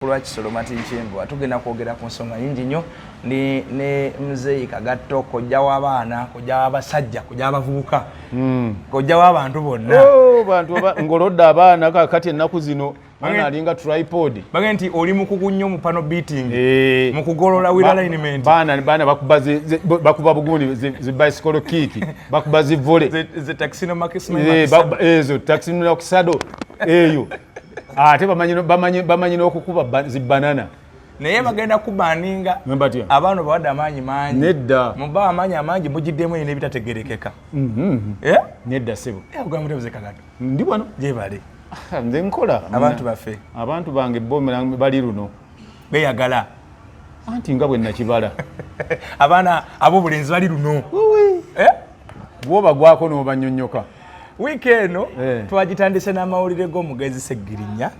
Kulwa Kisolo Matinkimbwa, tugenda kwogera ku nsonga nyingi nnyo ni ne Muzeeyi Kagatto, kojja w'abaana, kojja w'abasajja, kojja w'abavubuka, kojja w'abantu bonna. Oh, bantu ng'olodde abaana kakati ennaku zino mwana alinga tripod. Bagenda nti oli mukugu nnyo mu panel beating, mu kugolola wheel alignment. Baana bakuba bakuba bugundi zi bicycle kick, bakuba zi volley. Ze taxino. Ezo taxino eyo ate bamanyi n'okukuba zi banana. Naye bagenda kubaninga Batya? Abaana bawadde amaanyi mangi. Nedda. Muba amaanyi amangi mugiddemu eno ebitategerekeka. Eh? Nedda, ssebo. Ogamba mutebuze Kagatto. Ndi wano. Gyebale. Nze nkola. Abantu baffe. Abantu bange bo bali luno. Beyagala. Anti nga bwe nakibala. Abaana ab'obulenzi bali luno. Eh? Bwoba gwako n'obanyonnyoka. Wiiki eno twagitandise n'amawulire g'omugenzi Segirinya.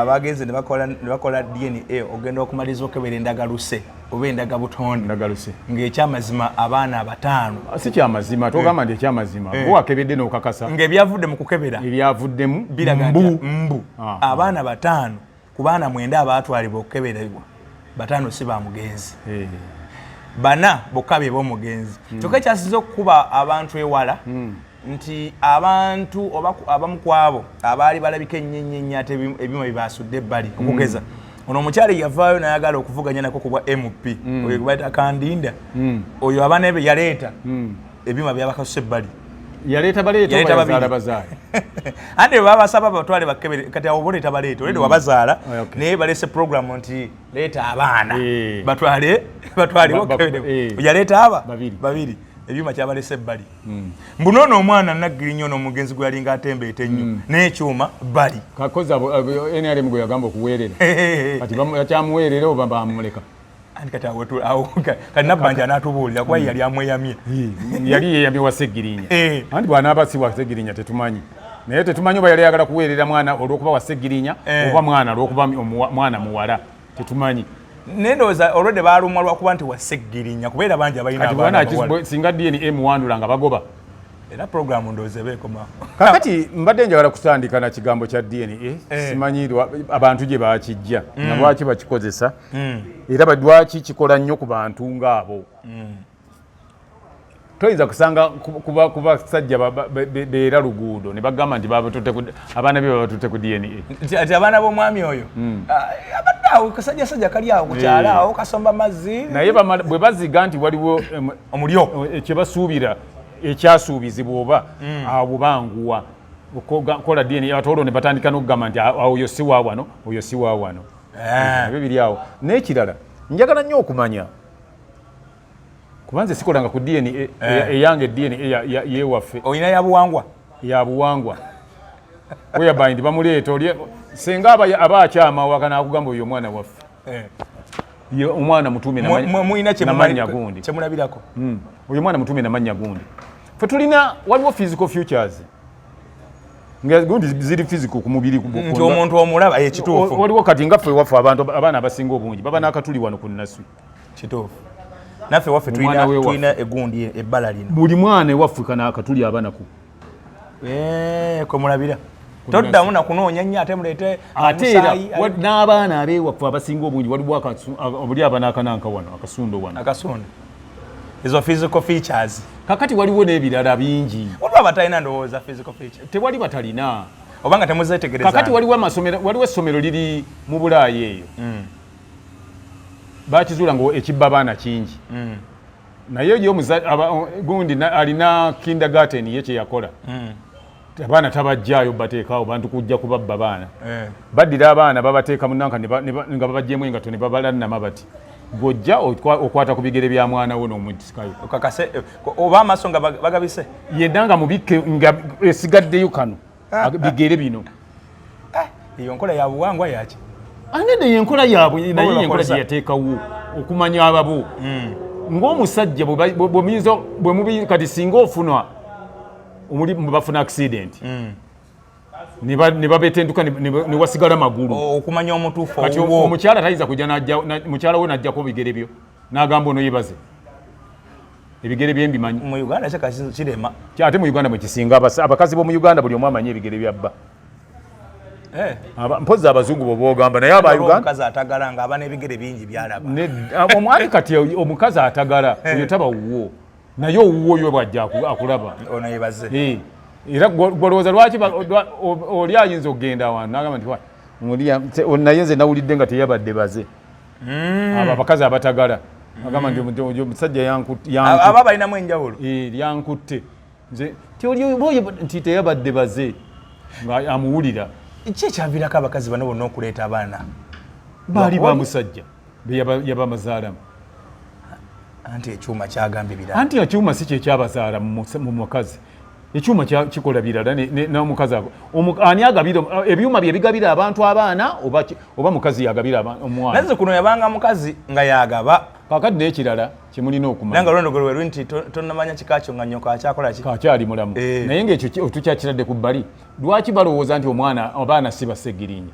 Bagenze ne bakola DNA, ogenda okumaliriza okebera endagaluse oba endaga butonde. Ndagaluse. Ng'ekyamazima abaana abataano Si kyamazima, togamba nti ekyamazima bwewakebedde n'okakasa. Ng'ebyavudde mu kukebera Ebyavuddemu biraga nti mbu. Mbu abaana bataano ku baana mwenda abaatwalibwa okukeberebwa, bataano si ba mugenzi. Bana bokka be b'omugenzi. Kyokka ekyasize okukuba abantu ewala nti abantu oba abamu ku abo abaali balabika ennyo ennyo ennyo, ate ebyuma bye basudde ebbali. Okugeza ono omukyala yavaayo nayagala okuvuganya nako ku bwa MP, oyo gwe bayita Kandinda, oyo abaana be yaleeta, ebyuma byabakasuse ebbali. Yaleeta baleeta Yaleeta oba babiri. yazaala bazaale? Ate bwe babasaba batwale bakebere, kati awo boleeta baleeta olede wabazaala. Naye balese program nti leeta abaana batwale batwale okebere. Yaleeta aba Babiri. Babiri, ebyuma kyabalese ebbali. Mbu noono omwana Naggirinya ono omugenzi gwe yalinga atembeeta ennyo n'ekyuma bbali. Kakozi abo NRM gwe yagamba okuweerera, kati bakyamuweerera oba bamuleka? Anti kati awo awo kati Nabbanja anaatubuulira kuba ye yali amweyamye. Yali yeyamye wa Segirinya. Anti bw'anaaba si wa Segirinya tetumanyi, naye tetumanyi oba yali ayagala kuweerera mwana olw'okuba wa Segirinya oba mwana olw'okuba mwana muwala, tetumanyi. Naye ndowooza olwedde baalumwa lwakuba nti waseggirinya, kubeera bangi abalina Kati abaana bwana abawala. Singa DNA emuwandula nga bagoba. Era programu ndowooza eba ekoma. Kakati mbadde njagala kutandika na kigambo kya DNA. Simanyi abantu gye bakijja na lwaki bakikozesa, era lwaki kikola nnyo ku bantu ng'abo. Toyinza kusanga ku basajja beera luguudo ne bagamba nti abaana be babatutte ku DNA. Nti abaana b'omwami oyo, ah, abadde awo kasajjasajja kali awo ku kyalo awo kasomba mazzi. Naye bwe baziga nti waliwo omulyo kye basuubira ekyasuubizibwa oba awo banguwa kola DNA, ate olwo ne batandika n'okugamba nti, "Ah, oyo si wa wano, oyo si wa wano." Ebyo biri awo. N'ekirala njagala nnyo okumanya, kuba nze sikolanga ku DNA eyange DNA yewaffe. Olina ya buwangwa. Ya buwangwa, whereby nti bamuleeta oli senga aba akyama waka nakugamba oyo omwana waffe. Ye omwana mutuume Mulina namannya gundi. Kyemulabirako. Oyo omwana mutuume namannya gundi. Fe tulina, waliwo physical features nga gundi ziri physical ku mubiri Nti omuntu omulaba ekituufu. Waliwo kati nga ffe waffe abantu abaana abasinga obungi baba n'akatuli wano ku nnaswi. Kituufu, naffe waffe Omwana w'ewaffe. tulina egundi ebbala lino. Buli mwana ewaffe kana akatuli abanako. Eh, kwe mulabira toddamu nakunoonya nnyo ate muleete Ate era omusaayi, n'abaana ab'ewaffe abasinga obungi waliwo buli aba n'akananka wano, akasundo wano. Akasundo, ezo physical features. Kakati waliwo n'ebirala bingi. Waliwo abatalina ndowooza physical feature. Tewali batalina. Obanga temuzetegereza. Kakati waliwo amasomero, waliwo essomero liri mu Bulaayi eyo, bakizuula nga ekibba abaana kingi. Naye ye gundi alina kindergarten ye kyeyakola, abaana tabajjaayo, bateekaawo bantu kujja kubabba baana. Baddira abaana babateeka munanka nga babajjemu engato ne babalannama bati gwojja okwata ku bigere bya mwana wo n'omutisikayo. Okakase oba amaaso nga bagabise. Yenna nga mubikke nga esigaddeyo kano bigere bino. Eyo nkola ya buwangwa yaki? Anedde yenkola yaabwe, naye Bo yenkola bakozesa. gye yateekawo okumanya ababo ng'omusajja bwe bwe kati singa ofuna omuli bafuna accident ne babetenduka ne wasigala magulu. Okumanya omutuufu Kati owuwo. Omukyala tayinza kujja mukyala we n'ajjako bigere byo n'agamba ono yebaze ebigere bye mbimanyi. Mu Uganda kyeka kirema. Ate mu Uganda mwekisinga, abakazi b'omu Uganda buli omu amanyi ebigere bya bba. Eh. Mpozi abazungu bobogamba naye aba Uganda omukazi atagala nga aba n'ebigere bingi byalaba. Omwami kati omukazi atagala oyo taba wuwo, naye owuwo yo bwajja akulaba. Ono yebaze. Era gwolowooza lwaki oli ayinza okugenda awantu nagamba nti naye nze nawulidde nga teyabadde baze. Abo abakazi abatagala agamba nti omusajja aba balinamu enjawulo. Lyankutte nze nti teyabadde baze nga amuwulira. Ki ekyaviirako abakazi bano bonna okuleeta abaana? Baali ba musajja yabamazaalamu. Anti ekyuma kyagambye birala. Anti ekyuma si kyekyabazaala mu mukazi. Ekyuma kikola birala n'omukazi ani agabira ebyuma bye bigabira abantu abaana oba mukazi yagabira omwana? Naze kuno yabanga mukazi nga yagaba. Kakati n'ekirala kyemulina okumanya. Nanga olwondo gwe nti tonnamanya kika kyo nga nnyoko akyakola ki? Kakyali mulamu. Naye ng'ekyo tukyakiradde ku bbali. Lwaki balowooza nti omwana abaana si Bassegirinya?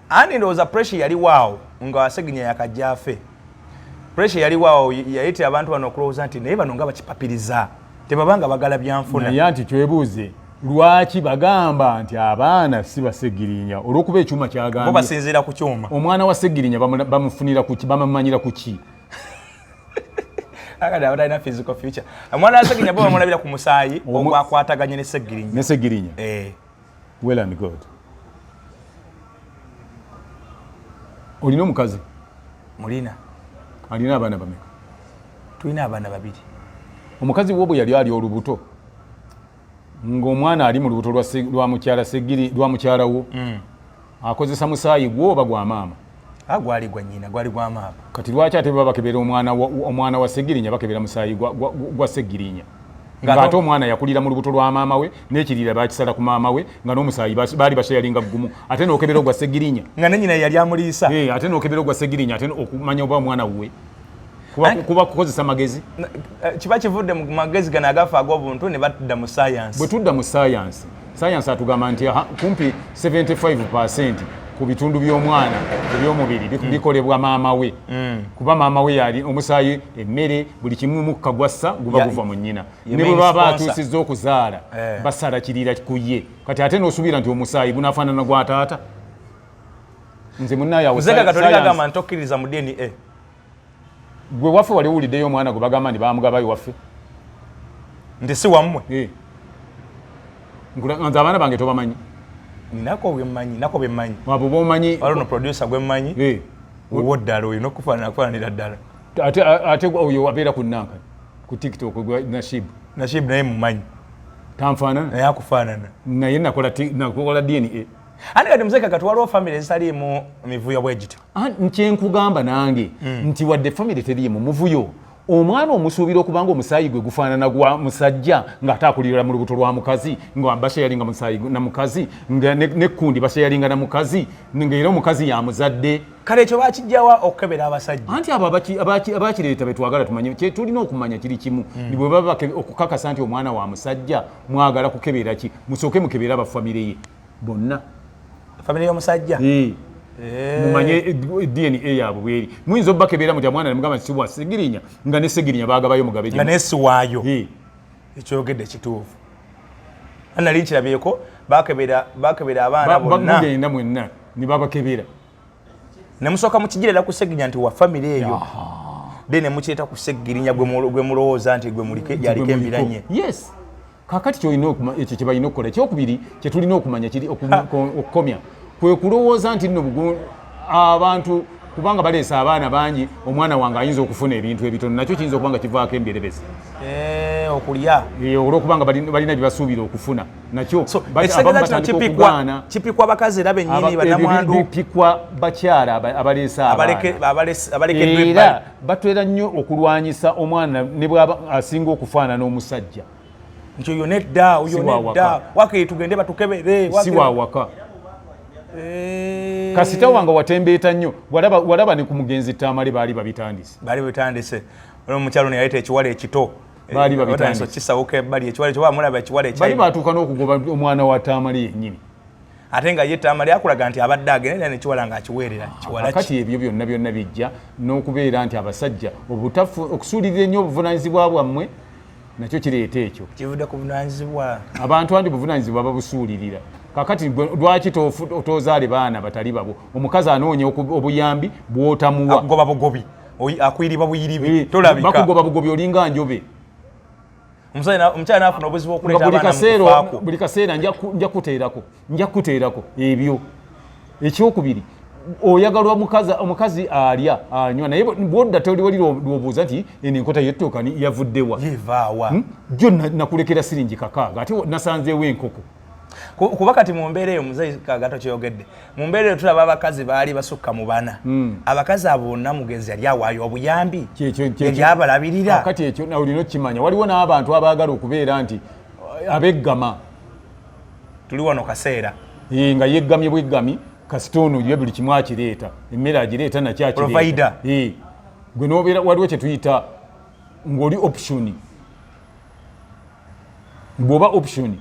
Ani ndowooza pressure yali waawo nga Segirinya yakajja afe. Pressure yali waawo yayitira abantu bano okulowooza nti naye bano nga bakipapiriza tebabanga bagala byanfuna. Naye anti twebuuze lwaki bagamba nti abaana si Bassegirinya olw'okuba ekyuma kyagambye. Bo basinziira ku kyuma. Omwana wa Segirinya bamufunira ku ki, bamumanyira ku ki? Akati abatalina physical future. Omwana wa Segirinya bo bamulabira ku musaayi ogwakwataganye ne Segirinya. Ne Segirinya. Well and good. Olina omukazi? Mulina. Alina abaana bameka? Tulina abaana babiri. Omukazi wo bwe yali ali olubuto ng'omwana ali mu lubuto lwa mukyala Segiri, lwa mukyala wo, akozesa musaayi gwo oba gwa maama? Gwali gwa nnyina, gwali gwa maama. Kati lwaki ate baba bakebera omwana wa Segirinya bakebera musaayi gwa Segirinya? Ng'ate omwana yakulira mu lubuto lwa maama we n'ekirira bakisala ku maama we nga n'omusaayi baali bashayalinga gumu, ate n'okebera ogwa Segirinya nga ne nnyina yali amuliisa. Ate n'okebera ogwa Segirinya ate okumanya oba omwana wuwe. Kuba kukozesa magezi. Kiba kivudde mu magezi gano agafa ag'obuntu ne batudda mu science. Bwe tudda mu science, science atugamba nti kumpi 75% ku bitundu by'omwana eby'omubiri bikolebwa maama we. Kuba maama we yali omusaayi, emmere, buli kimu mukka gwassa guba guva mu nnyina. Ne bwe baba batuusizza okuzaala basala kirira ku ye. Kati ate n'osuubira nti omusaayi gunafaanana gwa taata. Nze munnaye awo Nze Katolika agamba nti tokkiriza mu DNA. Gwe waffe wali owuliddeyo omwana gwe bagamba nti bamugabayo waffe? Nti si wammwe? Nze abaana bange tobamanyi? Nako bwe mmanyi, nako bwe mmanyi. Abo b'omanyi? Waliwo no producer gwe mmanyi. Wuwo ddala oyo n'okufaanana kufaananira ddala. Ate oyo abeera ku Nanka ku TikTok gwa Nashib. Nashib naye mumanyi. Tanfaanana? Naye akufaanana. Naye nakola DNA. Ate kati Mzee Kati waliwo family ezitaliimu mivuyo bwe gityo. Nkyenkugamba nange nti wadde family teriimu muvuyo, omwana omusuubira okuba nga omusaayi gwe gufaanana gwa musajja ng'ate akulira mu lubuto lwa mukazi, nga bashayalinga musaayi na mukazi, nga nekkundi bashayalinga na mukazi, ng'era omukazi yamuzadde. Kale ekyo bakijjawa okukebera abasajja? Anti abo abakireeta betwagala tumanye, kye tulina okumanya kiri kimu. Ni bwe baba okukakasa nti omwana wa musajja, mwagala kukebera ki? Musooke mukebere abafamire ye bonna. Famire y'omusajja? Mumanye DNA yaabwe bweri. Muyinza obbakebera mutya mwana ne mugamba nti si wa Segirinya, nga ne Segirinya baagabayo mugabe nga nesiwaayo. Ekyogedde kituufu. Nali nkirabyeko bakebera abaana bonna. Mugenda mwenna ne babakebera. Ne musooka mukigirira ku Segirinya nti wa famire eyo. Then ne mukireeta ku Segirinya gwe mulowooza nti gwe muliko, yaliko embiranye. Yes. Kakati kyolina ekyo kye balina okukola. Ekyokubiri kye tulina okumanya kiri okukomya kwe kulowooza nti nno abantu kubanga baleese abaana bangi, omwana wange ayinza okufuna ebintu ebitono, nakyo kiyinza okuba nga kivaako emberebezi. Okulya. Olwokubanga balina bye basuubira okufuna, nakyo abamu batandika okugaana. Kipikwa bakazi era bennyini bannamwandu. Bipikwa bakyala abaleese abaana. Abalekeddwa Era batera nnyo okulwanyisa omwana ne bw'aba asinga okufaanana omusajja. Nti oyo nedda, oyo nedda, wakiri tugende batukebere. Si wa waka. Kasita wange watembeeta nnyo, walaba ne ku mugenzi Tamale baali babitandise. Baali babitandise. Olwo omukyalo ne yaleeta ekiwala ekito. Baali babitandise. Kisawuka ebbali ekiwala ekyo, bamulaba ekiwala ekyo. Bali batuuka n'okugoba omwana wa Tamale yennyini. Ate nga ye Tamale akulaga nti abadde agenda era n'ekiwala ng'akiweerera. Kiwala ki? Kati ebyo byonna byonna bijja n'okubeera nti abasajja obutafu okusuulirira ennyo obuvunaanyizibwa bwammwe nakyo kireeta ekyo. Kivudde ku buvunaanyizibwa. Abantu andi buvunaanyizibwa babusuulirira. Kakati lwaki tozaale baana batali babo? Omukazi anoonya obuyambi bw'otamuwa. Akugoba bugobi, akuyiriba buyiribi, tolabika. Bakugoba bugobi, olinga njobe. Omukyala n'afuna obuzibu okuleeta abaana mu kufaako. Buli kaseera nja kuteerako, nja kuteerako ebyo. Ekyokubiri, oyagalwa omukazi alya anywa, naye bwodda toli wali lwobuuza nti eno enkota y'ettooka yavuddewa? Yevaawa? Jjo nakulekera siringi 6, ate nasanzeewo enkoko. Kuba kati mu mbeera eyo, muzeeyi Kagato kyeyogedde, mu mbeera eyo tulaba abakazi baali basukka mu bana. Abakazi abo bonna mugenzi yali awaayo obuyambi, yali abalabirira. Kati ekyo olina okukimanya. Waliwo n'abantu abaagala okubeera nti abeggama. Tuli wano kaseera. Nga yeggamye bweggami, kasita ono ye buli kimu akireeta, emmere agireeta, nakyo akireeta. Gwe nobeera, waliwo kye tuyita ng'oli option. Bw'oba option,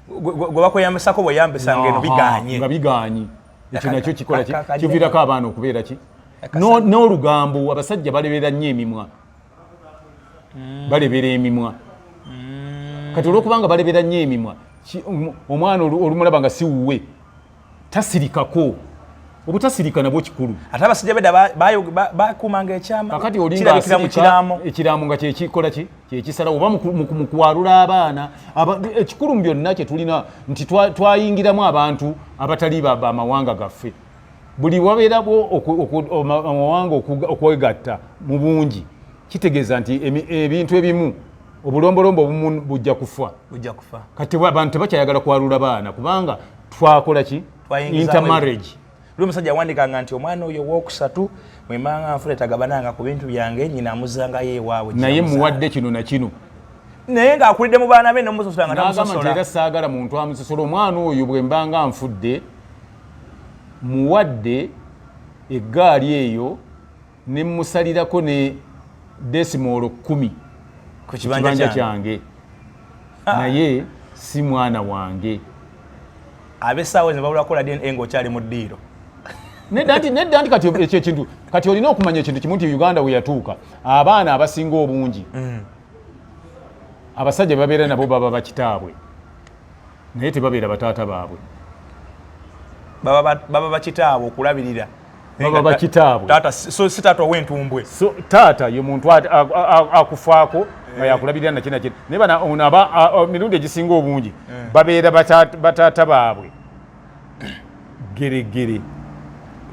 gwe bakweyambisako bweyambisa nga eno biganye. Nga biganye, ekyo nakyo kikola kiviirako abaana okubeera ki n'olugambo. Abasajja balebera nnyo emimwa, balebera emimwa. Kati olwokubanga balebera nnyo emimwa, omwana olumulaba nga si wuwe tasirikako. Obutasirika nabwo kikulu. Ate abasajja bedda bakuumanga ekyama. Kakati olinga mu kiraamo. Ekiraamo nga kyekikola ki, kyekisalawo oba mu kwalula abaana. Ekikulu mu byonna kyetulina nti twayingiramu abantu abatali bamawanga gaffe. Buli wabeerabwo amawanga okwegatta mu bungi, kitegeeza nti ebintu ebimu, obulombolombo obumu bujja kufa. Kati abantu tebakyayagala kwalula baana kubanga twakola ki? Intermarriage. Luli omusajja awandikanga nti omwana oyo owokusatu mwemanga nfuna tagabananga ku bintu byange, nyina amuzangayo ewaabwe. Naye muwadde kino na kino. Naye ng'akulidde mu baana be nomusosola nga tamusosola. Era saagala muntu amusosola. Omwana oyo bwe mbanga nfudde, muwadde eggaali eyo ne musalirako ne decimal 10 ku kibanja kyange, naye si mwana wange. Ab'essaawa ezo babula kukola DNA ng'okyali mu ddiiro. Nedda nti kati ekyo ekintu, kati olina okumanya ekintu kimu nti Uganda we yatuuka, abaana abasinga obungi abasajja babeera nabo baba bakitaabwe, naye tebabeera bataata baabwe. Baba bakitaabwe okulabirira. Baba bakitaabwe. Taata so si taata ow'entumbwe. So taata ye muntu akufaako nga yakulabirira nakyi nakyi, naye bana ono aba mirundi egisinga obungi babeera bataata baabwe geregere.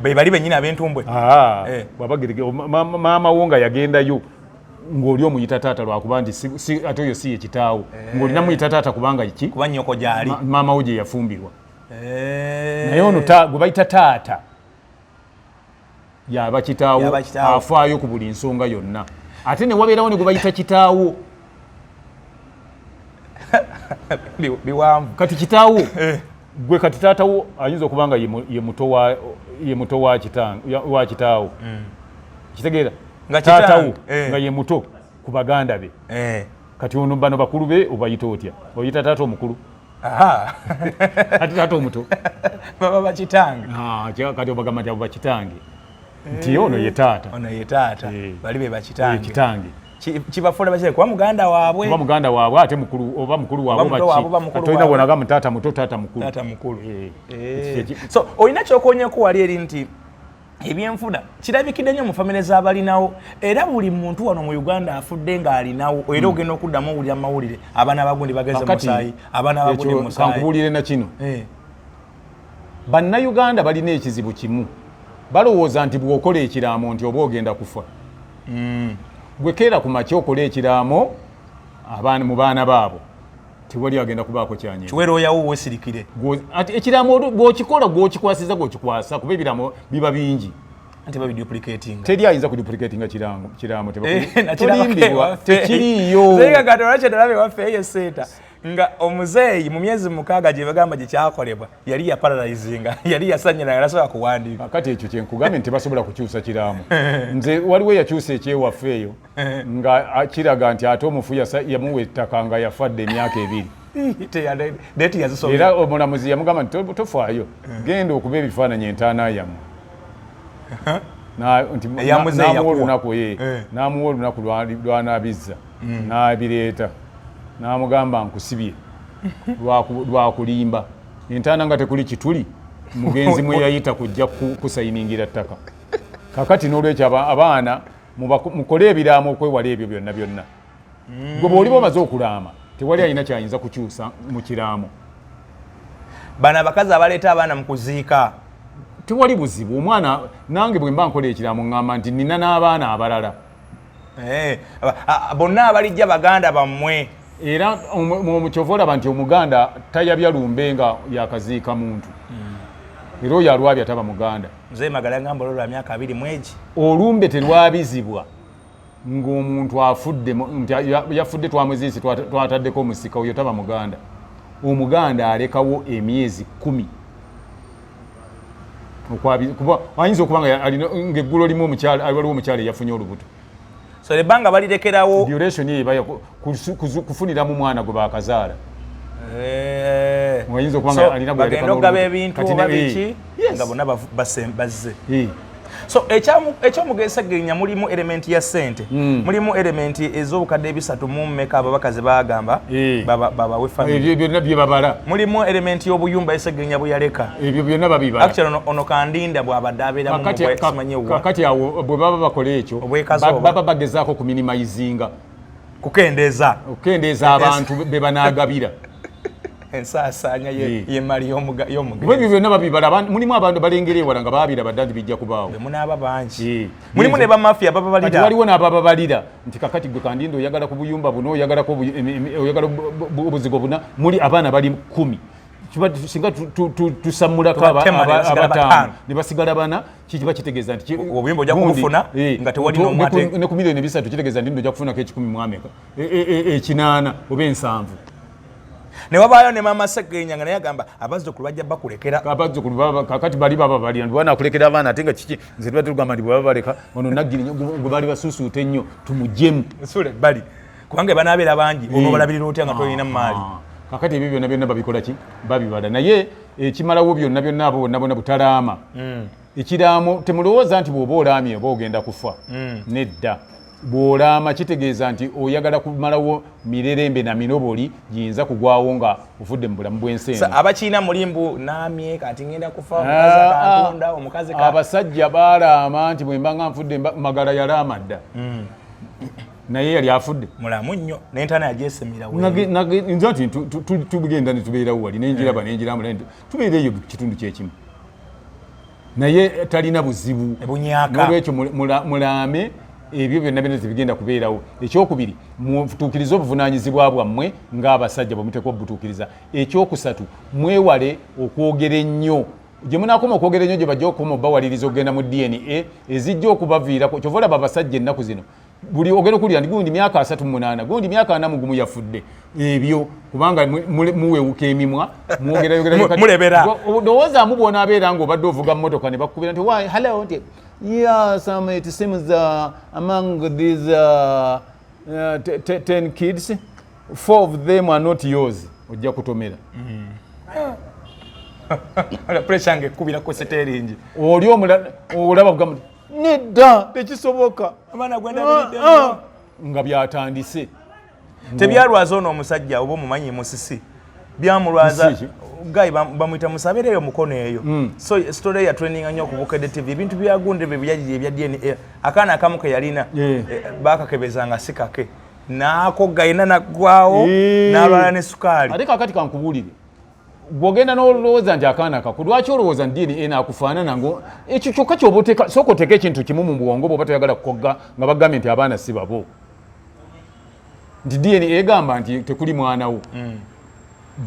Be bali bennyini ab'entumbwe. Bwaba geregere, maama wo nga yagendayo ng'oli omuyita taata lwakuba nti ate oyo si ye kitaawo, ng'olina muyita taata kubanga ki? Kuba nnyoko gyali. Maama wo gye yafumbirwa. Naye ono gwe bayita taata yaba kitaawo afaayo ku buli nsonga yonna, ate ne wabeerawo ne gwe bayita kitaawo. Biwanvu. Kati kitaawo gwe, kati taatawo ayinza okuba nga ye muto wa kitaawo, kitegeera? Taatawo nga ye muto ku baganda be. Kati ono bano bakulu be obayita otya? Oyita taata omukulu, ate taata omuto? Baba bakitange. Kati obagamba nti abo bakitange, nti ono ye taata. Ono ye taata, bali be bakitange. Kitange. Kibafuula bakire kuba muganda waabwe. Kuba muganda waabwe, ate mukulu oba mukulu waabwe baki, tolina bwonaga mu taata muto, taata mukulu. Taata mukulu. So olina kyokonyeko wali eri nti ebyenfuna kirabikidde nnyo mu famire z'abalinawo, era buli muntu wano mu Uganda afudde ng'alinawo, era ogenda okuddamu owulira mawulire abaana bagundi bageze musaayi, abaana bagundi musaayi. Kankubuulire na kino, Bannayuganda balina ekizibu kimu: balowooza nti bw'okola ekiraamo nti oba ogenda kufa. Gwe keera ku makya okola ekiraamo, abaana mu baana baabo tewali agenda kubaako kyanye. Kiwera oyawo wesirikire. Ati ekiraamo bw'okikola, gw'okikwasiza, gw'okikwasa, kuba ebiraamo biba bingi. Anti babiduplicatinga. Teri ayinza kuduplicatinga kiraamo. Kiraamo tolimbibwa, tekiriiyo. Kati waffe eyo seeta nga omuzeeyi mu myezi 6 gye bagamba gye kyakolebwa yali yaparalyzinga, yali yasanyira nga tasobola kuwandiika. Kati ekyo kyenkugambye nti tebasobola kukyusa kiraamo. Nze waliwo eyakyusa ekyewaffe eyo nga kiraga nti ate omufu yamuwa ettaka nga yafadde emyaka 2. Era omulamuzi yamugamba nti tofaayo, genda okuba ebifaananyi entaana yammwe. N'amuwa olunaku, n'amuwa olunaku lwanaabizza, n'abireeta, n'amugamba nkusibye lwakulimba. Entaana nga tekuli kituli mugenzi mwe yayita kujja kusayiningira ttaka. Kakati n'olwekyo abaana mukole ebiraamo okwewala ebyo byonna byonna. Gwe bw'oliba omaze okulaama, tewali alina kyayinza kukyusa mu kiraamo. Bano abakazi abaleeta abaana mu kuziika. Tewali buzibu. Omwana nange bwe mba nkola ekiraamo, ŋŋamba nti nina n'abaana abalala. Bonna abalijja baganda bammwe. Era kyova olaba nti Omuganda tayabya lumbe nga yakaziika muntu. Era oyo alwabya taba Muganda. Nze Magala ngamba olwo lwa myaka 20 egi. Olumbe terwabizibwa ng'omuntu afudde, nti yafudde, twamuziisi, twataddeko omusika, oyo taba Muganda. Omuganda alekawo emyezi 10 kuba ayinza okuba nga ng'eggulo limu omukyala, waliwo omukyala eyafunye olubuto. So ebbanga balirekerawo. Duration ye eba kufuniramu mwana gwe bakazaala. Oyinza okuba nga alina gwe bagenda yaleka okugaba n'olubuto. Ebintu Kati oba biki nga bonna bazze. So ekyomugenzi Segirinya mulimu element ya ssente, mulimu element ez'obukadde 300 mu mmeka ababaka ze bagamba babawe family. Ebyo byonna bye babala. Mulimu element y'obuyumba Esegirinya bwe yaleka. Ebyo byonna babibala. Actually ono Kandinda bw'abadde abeeramu simanyi wa. Kakati awo bwe baba bakola ekyo Obwekaza oba? baba bagezaako kuminimizinga, kukendeeza, okukendeeza abantu be banaagabira. Ensaasaanya y'emmali Kuba ebyo y'omugenzi. Byonna babibala. Mulimu abantu balengera ewala nga babiraba dda nti bijja kubaawo. Bwe munaaba bangi, mulimu ne bamafiya Kati bababalira. Waliwo n'abababalira nti kakati gwe Kandinda oyagala ku buyumba buno, oyagalako oyagala obuzigo buna, muli abaana bali 10. Kiba singa tusammulako Tubatema ne basigala abataano bataano. ne basigala bana, kiba kitegeeza nti Obuyumba ojja gundi, kubufuna nga tewali n'omu ne ku miliyoni 3 kitegeeza nti nno ojja kufunako ekikumi mu ameka 80 oba 70. Ne wabaayo ne maama Segirinya nga naye agamba abazzukulu bajja bakulekera. Abazzukulu kakati bali baba balira nti banakulekera abaana, ate nga kiki? Nze tuba tugamba nti bwe baba baleka ono naggiri gwe baali basuusuuta ennyo tumugyemu. Nsula ebbali kubanga banaabeera bangi, onoobalabirira otya nga tolina maali? Ah, kakati ebyo byonna byonna babikola ki? Babibala. Naye ekimalawo byonna byonna, abo bonna bonna butalaama. Ekiraamo, temulowooza nti bw'oba olaamye oba ogenda kufa. Nedda, bw'olaama kitegeeza nti oyagala kumalawo mirerembe na minoboli giyinza kugwawo nga ovudde mu bulamu bw'ensi So, eno. Abakiina mulimbu naamye kati ngenda kufa, omukazi akantunda, omukazi ka Abasajja baalaama nti bwe mba nga nfudde, Magala yalaama dda, naye yali afudde. Mulamu nnyo n'entaana yagyesemera. Nze nti tugenda ne tubeerawo wali nenjiraba nenjirambula tubeera eyo kitundu kyekimu, naye talina buzibu. Ebunyaaka. Nolwekyo mulaame, ebyo byonna byonna tebigenda kubeerawo. Ekyokubiri, mutuukirize obuvunaanyizibwa bwammwe ng'abasajja bwe muteekwa obutuukiriza. Ekyokusatu, mwewale okwogera ennyo. Gye munaakoma okwogera ennyo, gye bajja okukoma obbawaliriza okugenda mu DNA ezijja okubaviirako. Kyova olaba abasajja ennaku zino buli ogenda okuwulira nti gundi myaka 38, gundi myaka 41 yafudde. Ebyo kubanga muwewuka emimwa, mwogerayogera. Mulebera. Ndowoozamu bwonaabeera ng'obadde ovuga mmotoka ne bakukubira nti, "Why, hello," nti, "Yeah, some it seems among these 10 kids, four of them are not yours," ojja kutomera. Pressure nga ekkubira ku siteeringi. Oli omulala olaba kugamba nti, "Nedda, tekisoboka." Abaana gwendabiridde. Ah, nga byatandise. Tebyalwaza ono omusajja oba omumanyi Musisi, byamulwaza. Musisi? Guy bamuyita Musabeera eyo mukono eyo. So story ya trending nnyo ku Bukedde TV, ebintu byagunde bye byajiri ebya DNA, akaana akamu ke yalina bakakebeza nga si kake, naako gayina naggwawo, n'alwala ne sukaali. Ate kakati kankubuulire, gwogenda n'olowooza nti akaana kako, lwaki olowooza nti DNA naakufaanana? Ngo ekyo kyokka kyoba oteeka, sooka oteeka ekintu kimu mu bwongo bw'oba toyagala kukogga nga bagambye nti abaana si babo, nti DNA egamba nti tekuli mwana wo.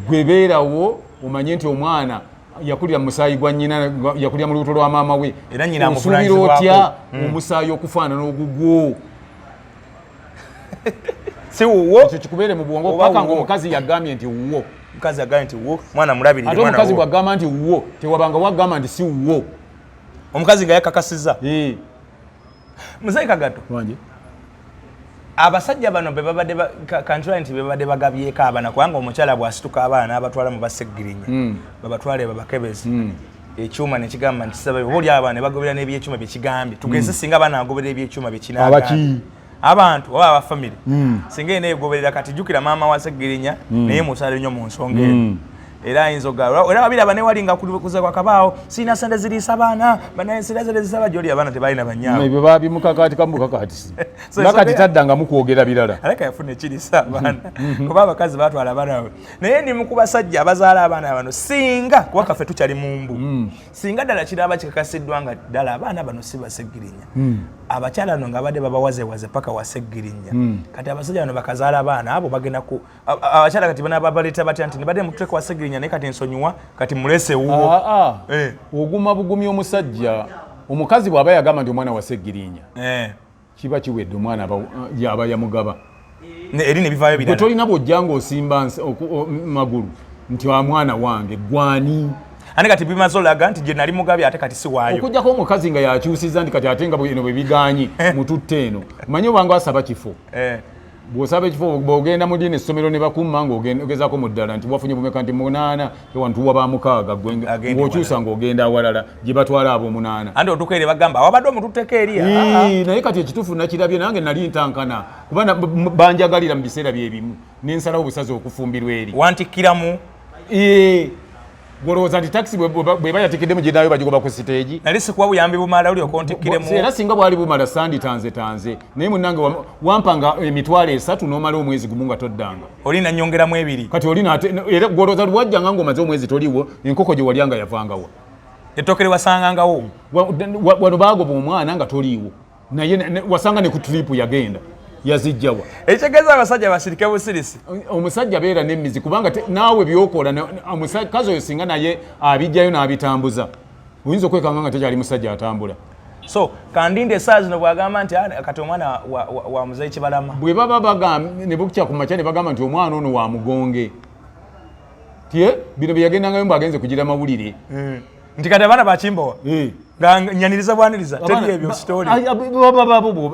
Gwe beerawo omanye nti omwana yakulira mu musaayi gwa nnyina, yakulira mu lubuto lwa maama we. Era nnyina Osuubira amuvunaanyizibwako. otya omusaayi okufaanana ogugwo? Si wuwo. Ekyo kikubeere mu bwongo Oba paka wuwo. Ng'omukazi yagambye nti wuwo. Omukazi agambye nti wuwo, mwana mulabirire. Ate Mwana omukazi wuwo. bw'agamba nti wuwo, tewabanga wagamba nti si wuwo. Omukazi nga yakakasiza. Muzeyi Kagato. Wanje. Abasajja bano be babadde kanjula nti be babadde bagabyeko abaana, kubanga omukyala bw'asituka abaana n'abatwala mu Baseggirinya, babatwale babakebeze, ekyuma nekigamba nti saba oba oli abaana ne bagobera n'ebyekyuma byekigambye. Tugeze singa abaana agoberera eby'ekyuma byekinagambye. Abaki? Abantu oba abafamire, singa ena egoberera. Kati jjukira maama wa Seggirinya naye musale nnyo mu nsonga eno. Era ayinza okugamba era babiraba newali nga kuza kwakabaawo, sirina sente ziriisa baana banaye, sirina sente zisaba gyoli, abaana tebalina banyaabwe. Ebyo babimukakatika mukakatisi nga kati taddangamu kwogera birala. Aleka yafuna ekiriisa abaana, kuba abakazi batwala abaana baabwe. Naye ndi mu ku basajja abazaala abaana bano, singa kuba kaffe tukyali mu mbu, singa ddala kiraba kikakasiddwa nga ddala abaana bano si baseggirinya, abakyala no nga badde babawazewaze paka waseggirinya, kati abasajja bano bakazaala abaana abo bagenda ku abakyala kati bana babaleeta batya nti nibadde mututeeka waseggirinya, naye kati nsonyiwa, kati mulese wuwo? Oguma bugumi omusajja. Omukazi bw'aba yagamba nti omwana waseggirinya, kiba kiwedde. Omwana aba yamugaba. Eri ne bivaayo gwe birala. Tolina bw'ojja ng'osimba magulu nti wa mwana wange gwani. Ate kati bimaze olaga nti gye nali mugabye, ate kati si waayo. Okujjako omukazi nga yakyusiza nti kati ate nga eno bwe biganye mututte eno, manyi obanga asaba kifo. Bw'osaba ekifo, bw'ogenda mu ddiini essomero ne bakumma ng'ogezaako mu ddala nti wafunye bumeka, nti 8, tewantuwa ba 6, gwe Agenda ng'okyusa ng'ogenda awalala gye batwala ab'omunaana. Anti otuuka eri bagamba wabadde omututteko eri. Ii, naye kati ekituufu nakirabye nange nali ntankana kuba banjagalira mu biseera byebimu, nensalawo obusazi okufumbirwa eri. Wantikkiramu. Ee, gwolowooza nti takisi bweba yatikiddemu gyenayo bagigoba ku siteegi? Nali sikuwa buyambi bumala oli okontikkiremu. Era singa bwali bumala sanditanze tanze, naye munange wampanga 30,000 n'omala omwezi gumu nga toddanga. Oli nanyongeramu 2. Kati oli nate era gwolowooza lwajjanga ng'omaze omwezi toliwo, enkoko gye walyanga yavangawa? Ettooke lye wasangangawo. Wano baagoba omwana nga toliiwo, naye wasanga ne ku trip yagenda yazijjawa? Ekitegeeza abasajja basirike busirisi. Omusajja beera n'emizi, kubanga naawe byokola omukazi oyo singa naye abijjayo n'abitambuza, oyinza okwekanga nga tekyali musajja atambula. So kandinde essaawa zino bw'agamba nti, "Ah, kati omwana wa muzeeyi Kibalama." Bwe baba ne bukya ku makya ne bagamba nti omwana ono wa mugonge, tye bino bye yagendangayo mbu agenze kugira mawulire. Nti kati abaana bakimbowa nga nyaniriza bwaniriza, teri ebyo story.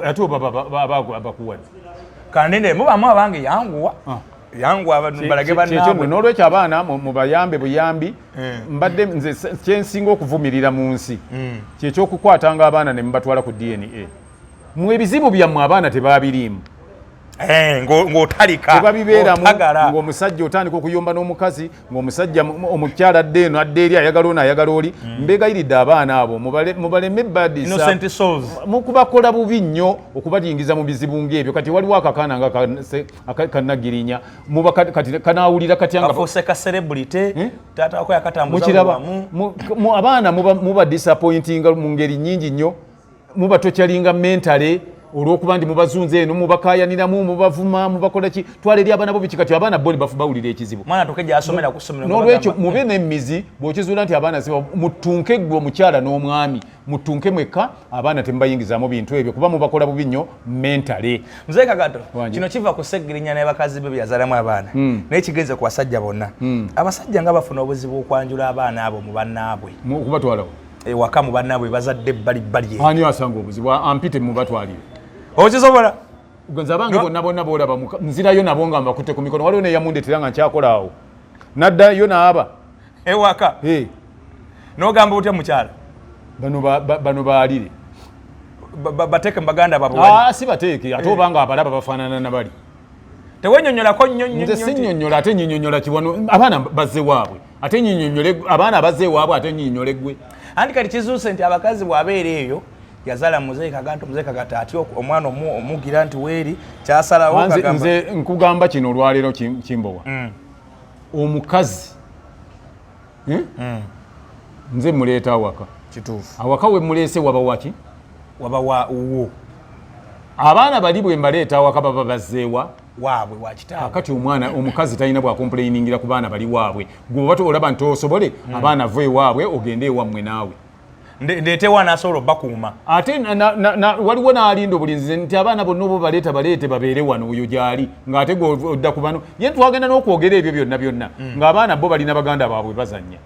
Ate oba bakuwadde. Kandinde mubamu abange yanguwa yanguwa abantu balage kyekyo nno. bannaabwe. N'olwekyo abaana mubayambe buyambi. Mbadde nze kyensinga okuvumirira mu nsi kyekyokukwatanga abaana ne mubatwala ku DNA. Mu ebizibu byammwe abaana tebabiriimu. Ng'otalika tebabibeeramu. Otagala. Ng'omusajja otandika okuyomba n'omukazi, ng'omusajja omukyala adda eno, adda eri, ayagala ono, ayagala oli. Mbeegayiridde abaana abo mubaleme badisa. Innocent souls. Mukubakola bubi nnyo okubayingiza mu bizibu ng'ebyo. Kati waliwo akakaana nga kanagirinya muba kati kanawulira katya nga kafuuse ka celebrity? Eh? Taata wako yakatambuza mukiraba wamu. Abaana muba disappointinga mu ngeri nyingi nnyo, muba tokyalinga mentally olw'okuba nti mubazunza eno, mubakayaniramu, mubavuma, mubakola ki, twala eri abaana bo biki. Kati abaana bo ne bawulira ekizibu. Mwana atuke gyasomera ku ssomero. N'olwekyo mube n'emizi. Bw'okizuula nti abaana siba, mutunke ggwe omukyala n'omwami, mutunke mwekka, abaana temubayingizaamu bintu ebyo kuba mubakola bubi nnyo mentally. Muzeeyi Kagato. Wangi. Kino kiva ku Seggirinya ne bakazi be byeyazaalamu abaana, naye kigenze ku basajja bonna. Abasajja nga bafuna obuzibu okwanjula abaana abo mu bannaabwe. Okubatwalawo ewaka mu bannaabwe bazadde ebbali bbali. Ani asanga obuzibu? Ampite mubatwalire. Okisobola? Nze abange bonna bonna boolaba nzirayo nabo nga mbakutte ku mikono. Waliwo neyamundetera nga nkyakola awo, naddayo naaba ewaka. Eh, n'ogamba otya mukyala? Bano bano baalire. Bateeke mu baganda baabwe wali. Ah, si bateeke, ate obanga abalaba bafaanana na bali. Tewenyonyolako nnyo nnyo nze nnyo sinyonyola. Ate nyinyonyola kiwano? Abaana bazze waabwe, ate nyinyonyole abaana bazze waabwe, ate nyinyonyole gwe? Anti kati kizuuse nti abakazi bw'abeera eyo yazaala muzeeyi Kagato, muzeeyi Kagato atya omwana omugira nti weeri kyasalawo. Nze nze nkugamba kino olwaleero, Kimbowa, omukazi, eh? Nze muleeta awaka. Kituufu. Awaka we muleese waba waki? Waba wa wo. Abaana bali bwe mbaleeta awaka baba bazzeewa? Waabwe, wa kitaabwe. Kakati omwana omukazi talina bwakomplainingira ku baana bali waabwe. Gwe oba olaba nti osobole, abaana va ewaabwe ogende ewammwe naawe. Ndeetewo anaasobola obbakuuma. Ate waliwo n'alinda obulinzi nti abaana bonna oba baleeta, baleete babeere wano, oyo gyali ng'ate gwe odda ku bano. Ye twagenda n'okwogera ebyo byonna byonna ng'abaana bo balina baganda baabwe bazannya.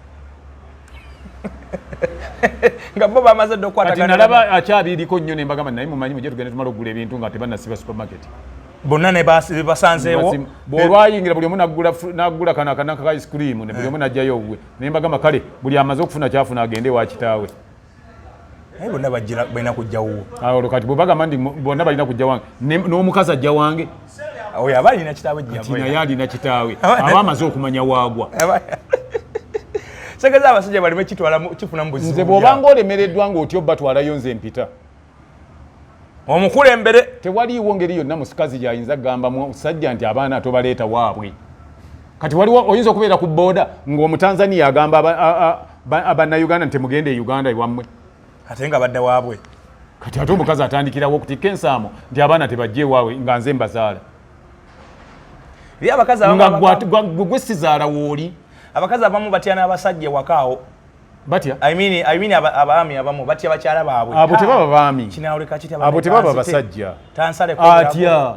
Nga bo bamaze dda Kati okukwatagana. Nalaba akyabiriko nnyo ne mbagamba, naye mumanyi mujje tugende tumala okugula ebintu nga tebannasiba supermarket. Bonna ne basanzeewo. Bw'olwayingira buli omu n'agula kano akanaka ka ice cream, ne buli omu n'ajjayo owuwe, naye mbagamba kale buli amaze okufuna kyafuna agende ewa kitaawe. Naye bonna bajjira balina kujja wuwo. Awo olwo kati bwe bagamba nti bonna balina kujja wange, n'omukazi ajja wange. Oyo aba alina kitaawe. Kati naye alina kitaawe, aba amaze okumanya waagwa. Segeza abasajja baleme kitwala kifuna mu buzibu. Nze bw'obanga olemereddwa ng'otya obbatwalayo, nze mpita. Omukulembere. Tewaliiwo ngeri yonna musikazi gyayinza kugamba musajja nti abaana tobaleeta waabwe. Kati waliwo oyinza okubeera ku booda ng'Omutanzania agamba Abannayuganda nti temugenda e Uganda ewammwe. Ate nga badda waabwe. Kati ate omukazi atandikirawo okutikka ensaamo nti abaana tebajja ewaabwe nga nze mbazaala. Eri abakazi abamu nga gwe sizaala wooli. Abakazi abamu batya n'abasajja ewakaawo. Batya? I mean abaami abamu batya bakyala baabwe. Abo tebaba baami. Kinawulika kitya? Abo tebaba basajja. Tansale. Atya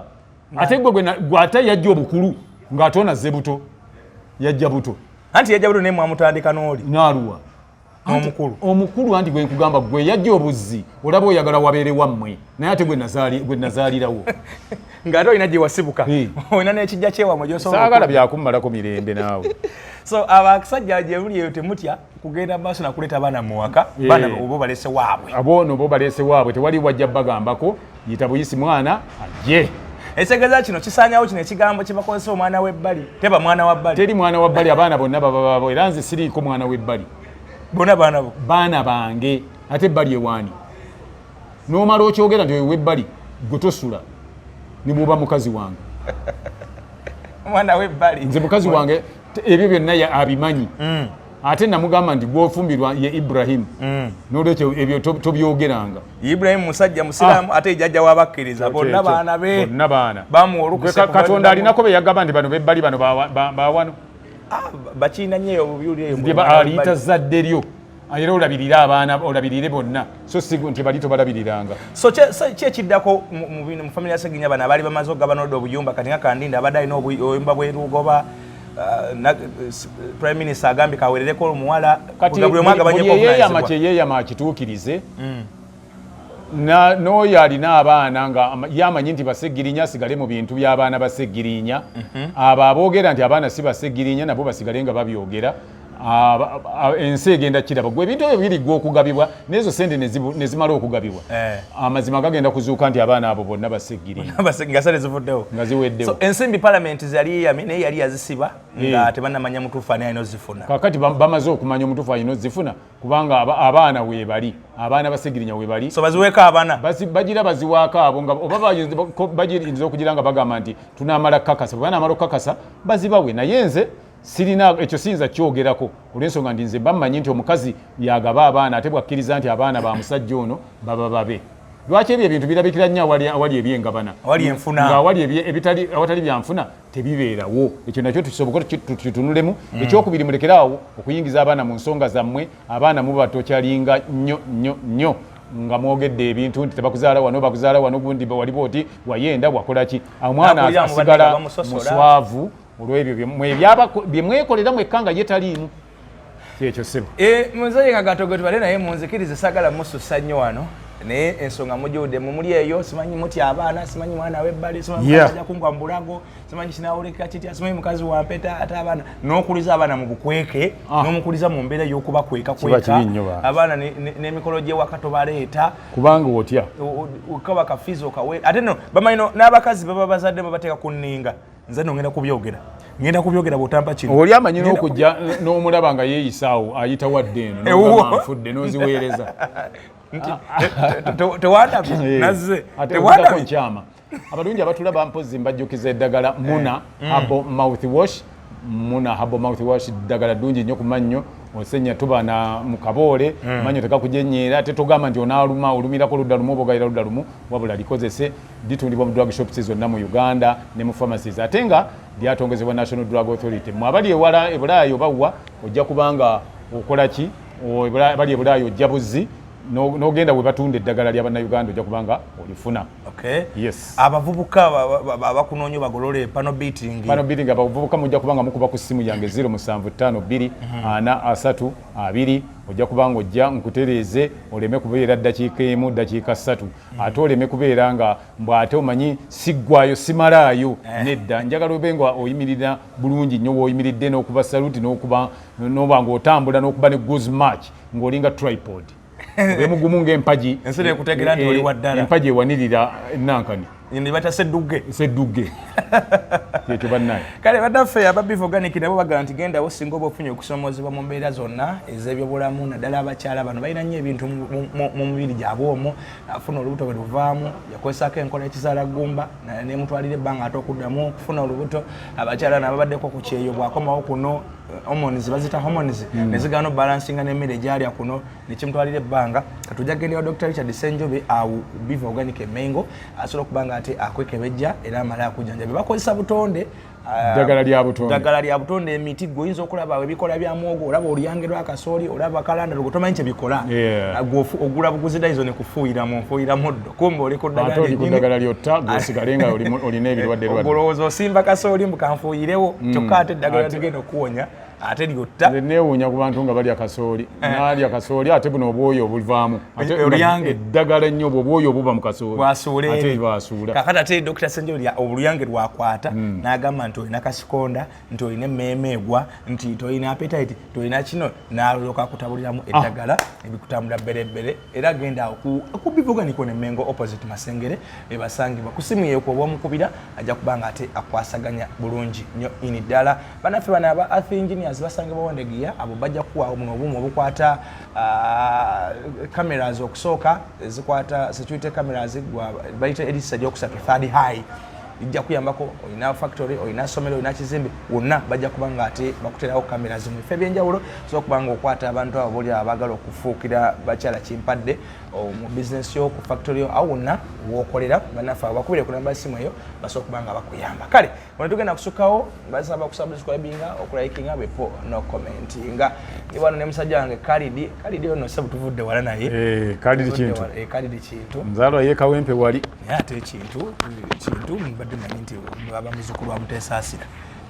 ate gwe ate yajja obukulu ng'ate onazze buto, yajja buto. Anti yajja buto naye mwamutandika n'oli. N'aluwa? N'omukulu. Omukulu anti gwe nkugamba, gwe yajja obuzzi, olaba oyagala wabeere wammwe, naye ate gwe nazaalirawo. Ng'ate olina gye wasibuka. Olina n'ekijja kyewamwe gy'osobola. Saagala byakummalako mirembe naawe. So abasajja gye muli eyo, temutya kugenda maaso nakuleeta abaana mu waka. Baana oba obalese waabwe. Aboono bo baleese waabwe, tewali wajja bagambako, yita buyisi mwana ajje. Ekitegeeza kino kisaanyawo kino ekigambo kye bakozesa, omwana w'ebbali teba mwana wa bbali. Teri mwana wa bbali, abaana bonna baba babo, era nze siriiko mwana w'ebbali. Bonna baana bo. Baana bange, ate ebbali ewaani? N'omala okyogera nti oyo w'ebbali, gwe tosula ne bw'oba mukazi wange. Omwana w'ebbali. Nze mukazi wange ebyo byonna abimanyi. Ate namugamba nti gwofumbirwa ye Ibrahimu, n'olwekyo ebyo tobyogeranga. Ibrahimu musajja musiraamu, ate jjajja w'abakkiriza bonna. Baana be. Bonna baana. Bamuwa olukusa. Katonda alinako be yagamba nti bano bebbali, bano bawano. Ah, bakiina nnyo eyo bubyuli eyo. Nti aliyita zadde lyo, era olabirire abaana, olabirire bonna, so si nti bali tobalabiriranga. So ki ekiddako mu family ya Seginya? Bano abaali bamaze okugabana odda obuyumba, kati nga Kandinda abadde alina obuyumba bwerugoba, prime minister agambye kawerereko omuwala. Kati buli omu buli agabanyeko yeeyama obuvunanyizibwa. Kye yeeyama akituukirize. N'oyo alina abaana nga ye amanyi nti Basegirinya, asigale mu bintu by'abaana Basegirinya. Abo aboogera nti abaana si Basegirinya nabo basigale nga babyogera. Ensi egenda kiraba gwe ebintu ebyo biriggwa okugabibwa n'ezo sente ne zimala okugabibwa. Amazima gagenda kuzuuka nti abaana abo bonna Basegirinya. Nga sente zivuddewo. Nga ziweddewo. So ensimbi palamenti zeyali yeeyamye naye yali yazisiba nga tebannamanya mutuufu ani alina ozifuna. Kakati bamaze okumanya omutuufu alina ozifuna, kubanga abaana weebali, abaana Basegirinya weebali. So baziweeko abaana. Bagira baziwaako abo nga oba bayinza okugira nga bagamba nti tunamala kukakasa, bwe banamala okukakasa bazibawe. Naye nze sirina ekyo, siyinza kyogerako olw'ensonga nti nze bammanyi nti omukazi yagaba abaana, ate bwakkiriza nti abaana ba musajja ono baba babe. Lwaki ebyo ebintu birabikira nnyo awali ebyengabana? Awali enfuna. Nga awali awatali byanfuna tebibeerawo. Ekyo nakyo tusoboke tukitunulemu. Ekyokubiri, mulekeraawo okuyingiza abaana mu nsonga zammwe. Abaana mubatokyalinga nnyo nnyo nnyo nga mwogedde ebintu nti tebakuzaala wano, bakuzaala wano, gundi wali oti wayenda wakola ki. Omwana Nakulira mu asigala badde nga bamusosola. Muswavu olw'ebyo bye mwekolera mwekka nga ye taliimu. Kyekyo, ssebo. Muzeeyi Kagato gwe tubadde naye, munzikirize sagala musussa nnyo wano, naye ensonga mugiwudde mumuli eyo. Simanyi mutya abaana, simanyi mwana w'ebbali, simanyi ajja kungwa mu bulago, simanyi kinawulika kitya, simanyi mukazi wampeta, ate abaana n'okuliza abaana mu bukweke. N'omukuliza mu mbeera ey'okubakweka Kiba kweka. Kibi nnyo bambi. Abaana n'emikolo gy'ewaka tobaleeta. Kubanga otya. Kaba kafizi okawe, ate no bamanyi n'abakazi baba bazadde babateeka ku nninga. Nze no ngenda kubyogera, ngenda kubyogera bw'otampa kino. Oli amanyi n'okujja n'omulaba nga yeeyisaawo, ayita wadde eno. Ewuwo. N'ogamba nfudde n'oziweereza. Nti tewandabye. Nazze. Ate tewandabye. okuddako nkyama abalungi abatulaba, mpozi mbajjukiza eddagala Muna Herbal Mouth Wash. Muna Herbal Mouth Wash ddagala ddungi nnyo ku mannyo. Osenya tuba na mu kaboole, mannyo tekakujenyeera, ate togamba nti onaaluma, olumirako ludda lumu oba ogayira ludda lumu, wabula likozese. Litundibwa mu drug shops zonna mu Uganda ne mu pharmacies, ate nga lyatongezebwa National Drug Authority. Mwe abali ewala, ebulaayi oba wa, ojja kubanga okola ki? Bali ebulaayi, ojja buzzi n'ogenda we batunda eddagala ly'Abannayuganda, ojja kubanga olifuna. Okay. Yes. Abavubuka abakunoonya bagolole pano beating. Pano beating, abavubuka mujja kubanga mukuba ku ssimu yange 0752 4 3 2, ojja kubanga ojja nkutereeze oleme kubeera ddakiika 1, ddakiika 3, ate oleme kubeera nga mbw ate omanyi siggwayo, simalaayo. Nedda, njagala obe nga oyimirira bulungi nnyo w'oyimiridde n'okuba saluti n'okuba noba ng'otambula n'okuba ne goose march ng'olinga tripod, obe mugumu ng'empagi. Ensi nekutegeera nti oli wa ddala. Empagi ewanirira nankani. Ne bata Seddugge. Seddugge kyekyo, bannaye. Kale bannaffe aba Beef Organic nabo bagamba nti gendawo singa oba ofunye okusomoozebwa mu mbeera zonna ez'ebyobulamu, naddala abakyala bano balina nnyo ebintu mu mubiri gyabwe omwo. Afuna olubuto bwe luvaamu, yakozesako enkola ekizaala ggumba, nemutwalira ebbanga ate okuddamu okufuna olubuto. Abakyala nababaddeko ku kyeyo, bwakomawo kuno hormones bazita hormones nezigaana obalansinga n'emmere gyalya kuno, nekimutwalira ebbanga. Katujja kugenda wa Dr Richard Senjobe awo Beef Organic Emengo, asobola okuba nga ate akwekebejja era amala akujjanjabi. Bakozesa butonde. Ddagala lya butonde. Ddagala lya butonde, emiti. Gwe oyinza okulaba awo ebikola bya muwogo, olaba oluyange lwa kasooli, olaba kalanda lwo, tomanyi kyebikola. Gwe ogula buguzi daizo ne kufuuyiramu nfuuyira muddo, kumbe oli ku ddagala Ate oli ku lyennyini. ddagala lyotta, gweosigale nga olina ebirwadde lwadde. Olowooza osimba kasooli mbu kanfuuyirewo, kyokka ate eddagala tugenda okuwonya ate lyotta. Nze neewuunya ku bantu nga balya kasooli, n'alya kasooli, ate buno obwoya obuvaamu ate nga Oluyange. Eddagala ennyo, obwo obwoya obuva mu kasooli Bwasuula ate eri. bwasuula. Kakati ate Dr Senjobi obuluyange lwakwata n'agamba nti olina kasikonda, nti olina emmeeme egwa, nti tolina appetite, tolina kino, n'alyoka akutabuliramu eddagala ebikutambula bberebbere. Era genda awo ku Beef Organic ne Mengo, opposite Masengere ebasangibwa. Ku simu yeku oba omukubira, ajja kuba nga ate akwasaganya bulungi nnyo ini ddala. Bannaffe bano aba Earth Engineers basangibwa Wandegeya. Abo bajja kuwa buno obumu obukwata cameras, okusooka ezikwata security cameras, bayita erisa eryokusatu, third eye. Ijja kuyambako olina factory, olina somero, olina kizimbe wonna, bajja kuba nga ate bakuterawo cameras mu bifo ebyenjawulo, so okuba nga okwata abantu abo boli abaagala okufuukira bakyala kimpadde mu bizinesi yo, ku factory yo, awo wonna wokolera. Bannaffe abo bakubire ku namba simu eyo, basobola okuba nga bakuyamba. Kale wano tugenda kusukkawo, basaba okusubscribinga, okulikinga bepo n'okucommentinga. Ndi wano ne musajja wange Kalidi. Kalidi ono sebu tuvudde wala naye. Eh, Kalidi Tuvudde Kintu. wala. Eh, Kalidi Kintu. Nzaalwa ye Kawempe wali. Naye ate ekintu kintu mbadde manyi nti aba muzukulu wa Mutesaasira,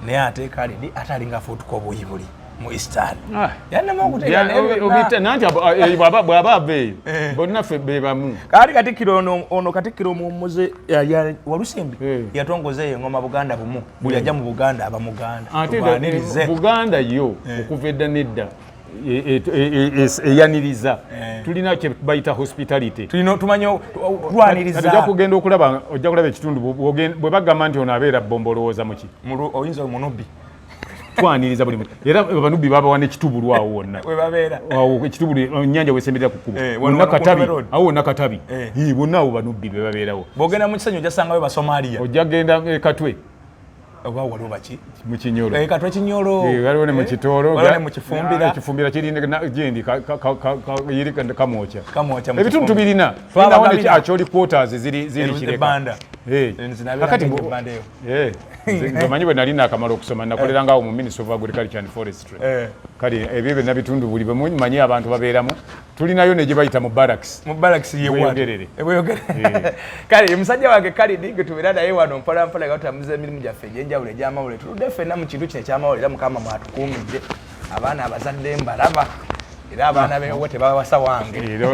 naye ate Kalidi ate alinga afuutuka obuyi buli mu Eastern. Yannema okutegeera naye byonna. Nanti bw'aba ava eyo, bonna ffe be bamu. Kaali katikkiro ono katikkiro omuwummuze Walusimbi yatongoza eyo engoma Buganda Bumu. Buli ajja mu Buganda aba Muganda. Ate Tubanirize. Buganda yo okuva edda nedda eyaniriza. Tulina kye bayita hospitality. Tulina tumanyi tulwaniriza. Kati ojja kugenda okulaba, ojja kulaba ekitundu bwe bagamba nti ono abeera Bombo, olowooza muki? Oyinza omunubi. Twaniriza buli muntu, era abanubbi babawa n'ekitubulu awo wonna. We babeera. Awo ekitubulu, ennyanja wesemberera ku kkubo. Wano Wonna wano ku Katabi. Ntebe Road. Awo wonna Katabi. Bonna awo banubbi be babeerawo. Bw'ogenda mu Kisenyi ojja sangayo Basomaliya. Ojja kgenda e Katwe. Oba waliwo baki? Mu Kinyolo. Eh, Katwe Kinyolo. Waliwo ne mu Kitooro. Waliwo ne mu Kifumbira. Kifumbira kiri gyendi iri Kamwokya. Kamwokya mu Ebitundu Kifumbira. tubirina. Twabagabira. Tulinawo ne Acholi quarters ziri Kireka. Ebbanda. Nze nabeera Kakati ng'ejjo ebbanda eyo. Nze omanyi bwe nali naakamala okusoma, nakoleranga awo mu Ministry of Agriculture and Forestry. Kale ebyo byonna bitundu buli bwe mumanyi abantu babeeramu. Tulinayo ne gye bayita mu barracks. Mu barracks ye Bweyogerere. Bweyogerere. Kale musajja wange Kalidi gwe tubeera naye wano mpola mpola nga tutambuza emirimu gyaffe egy'enjawulo egy'amawulire. Tuludde ffenna mu kintu kino eky'amawulire, era Mukama mwatukuumidde. Abaana abazadde mbalaba, era abaana beewo tebawasa wange. Era